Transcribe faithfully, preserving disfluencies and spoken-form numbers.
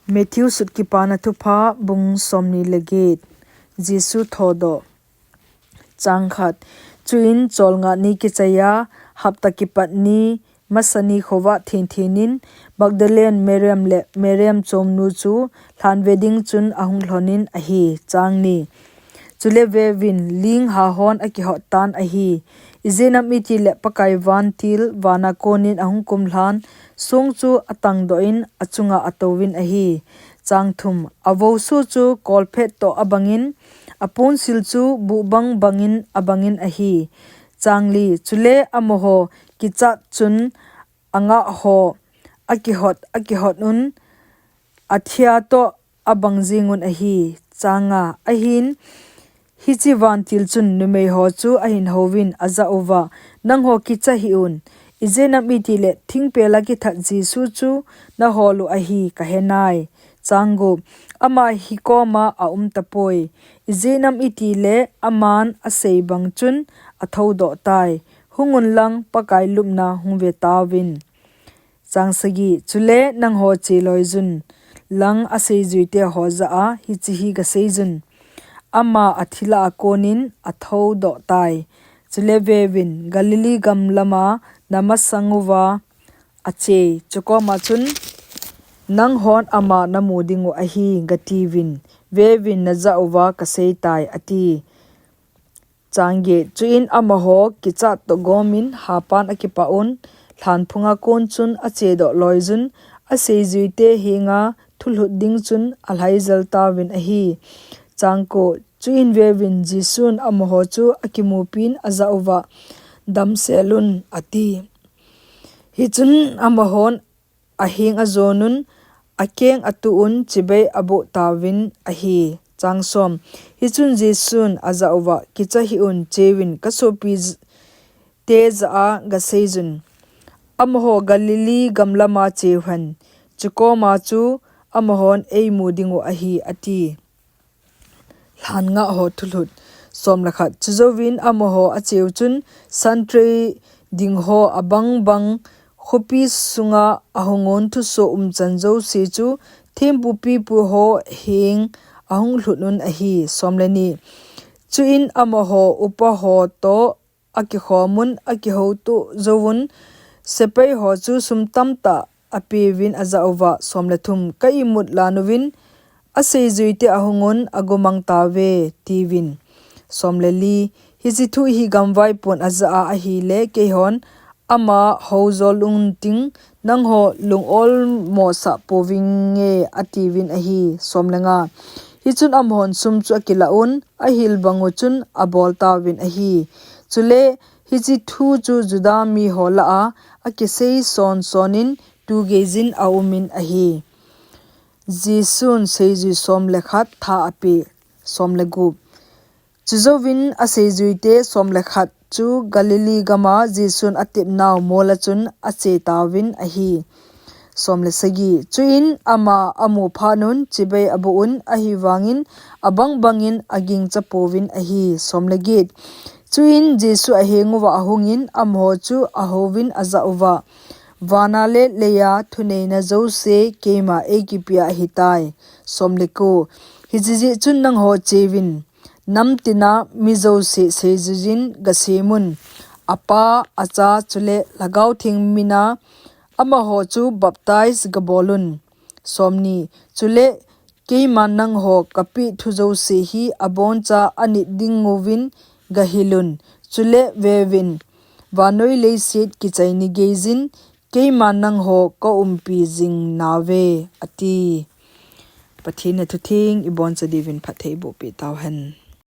Matthew sut Kipana Thupha, bung somni le get. Jesu thodoh. Chang khat. Chuin cholngah ni kichaiya, hapta kipat ni, masa ni khovah thin thinin, Magdalene Mariam le Mariam chomnu chu lhan ve ding chun ahung lhonin ahi. Chang ni. Chule vevin, ling hahon akihot tan ahi. Ijeh inem itile Pakai vantil vana konin ahung kumlhan, song chu atangdoh in achunga atouvin ahi. Chang thum. Avosu chu kolphet toh abangin, aponsil chu buhbang bangin abangin ahi. Chang li. Chule amaho kichat chun angah ho akihot, akihot un, athia toh abang jingun ahi. Chang nga. Ahin, hiche vantil chun numei ho chu ahin houvin ajah uva, nangho kicha hih un. Ijeh inem itile thingpel a kithat Jesu chu nahol u ahi, kahenai. Chang gup. Ama hikoma aum tapoi. Ijeh inem itile aman asei bang chun athodoh tai. Hungun lang Pakai lupna hung ve tauvin. Chang sagi. Chule nangho che loijun lang aseijuite ho jah a hiche hi gaseijun. Ama athi lah a konin athodoh tai. Chule vevin, Galilee gam lama namasang uva achei. Chukoma chun, nanghon ama namu dingu ahi, gatiuvin. Vevin, najah uva kaseitai, ati. Chang get. Chuin amaho kichat toh gomin hapan akipah un, lhan phunga kon chun achedoh loijun, aseijuite henga thulhut ding chun alhaijel tauvin ahi. Chang ko. Chuin vevin, Jesun amaho chu akimupin ajah uva, damsel un, ati. Hichun amahon aheng ajonun, akeng atuh un, chibai aboh tauvin ahi. Chang som. Hichun Jesun ajah uva, kicha hih un, cheuvin, kasopi j-, te jah a gaseijun. Amaho Galilee gam lama cheu hen, chukoma chu amahon eimu dingu ahi, ati. Lhan ngah ho thulhut. Som le khat. Chujouvin amaho acheu chun, santri ding ho abang bang khopi sunga ahungun, thusoh umchan jouse chu thempu pipu ho heng ahung lhut un ahi. Som le ni. Chuin amaho upa ho toh akikhomun, akihoutoh jouvun, sepai ho chu sum tamtah apeuvin ajah uva, som le thum, ka imut lan uvin, aseijuite ahungun agomang tauve, tiuvin. Som le li. Hiche thu hi gamvaipon ajah a ahile, keihon ama houjol ung ting, nangho lung olmosah pouvinge, atiuvin ahi. Som le nga. Hichun amahon sum chu akilah un, ahil bang u chun abol tauvin ahi. Chule hiche thu chu Juda miho lah a akisei son sonin tu geijin aumin ahi. Jesun seijui som le khat tha apeh. Som le gup. Chujouvin aseijuite som le khat chu Galilee gama Jesun atepnau mola chun ache tauvin ahi. Som le sagi. Chuin ama amu phat un chibai aboh un, ahivangin abang bangin agingcha pouvin ahi. Som le get. Chuin Jesu aheng uva ahungin amaho chu ahouvin ajah uva, vana le leiya thuneina jouse keima eikipea ahitai. Som le ko. Hiche jeh chun nangho cheuvin, namtina mi jouse seijuijin gasemun, Apa, Acha, chule Lhagao Theng mina amaho chu baptize gabolun. Som ni. Chule keiman nangho kapeh thu jouse hi aboncha anit dinguvin gahilun. Chule veuvin, vannoi leiset kichai ni geijin keiman nangho kaumpi jing nauve, ati. Pathen in athutheng iboncha diuvin phatthei bohpeh tauhen.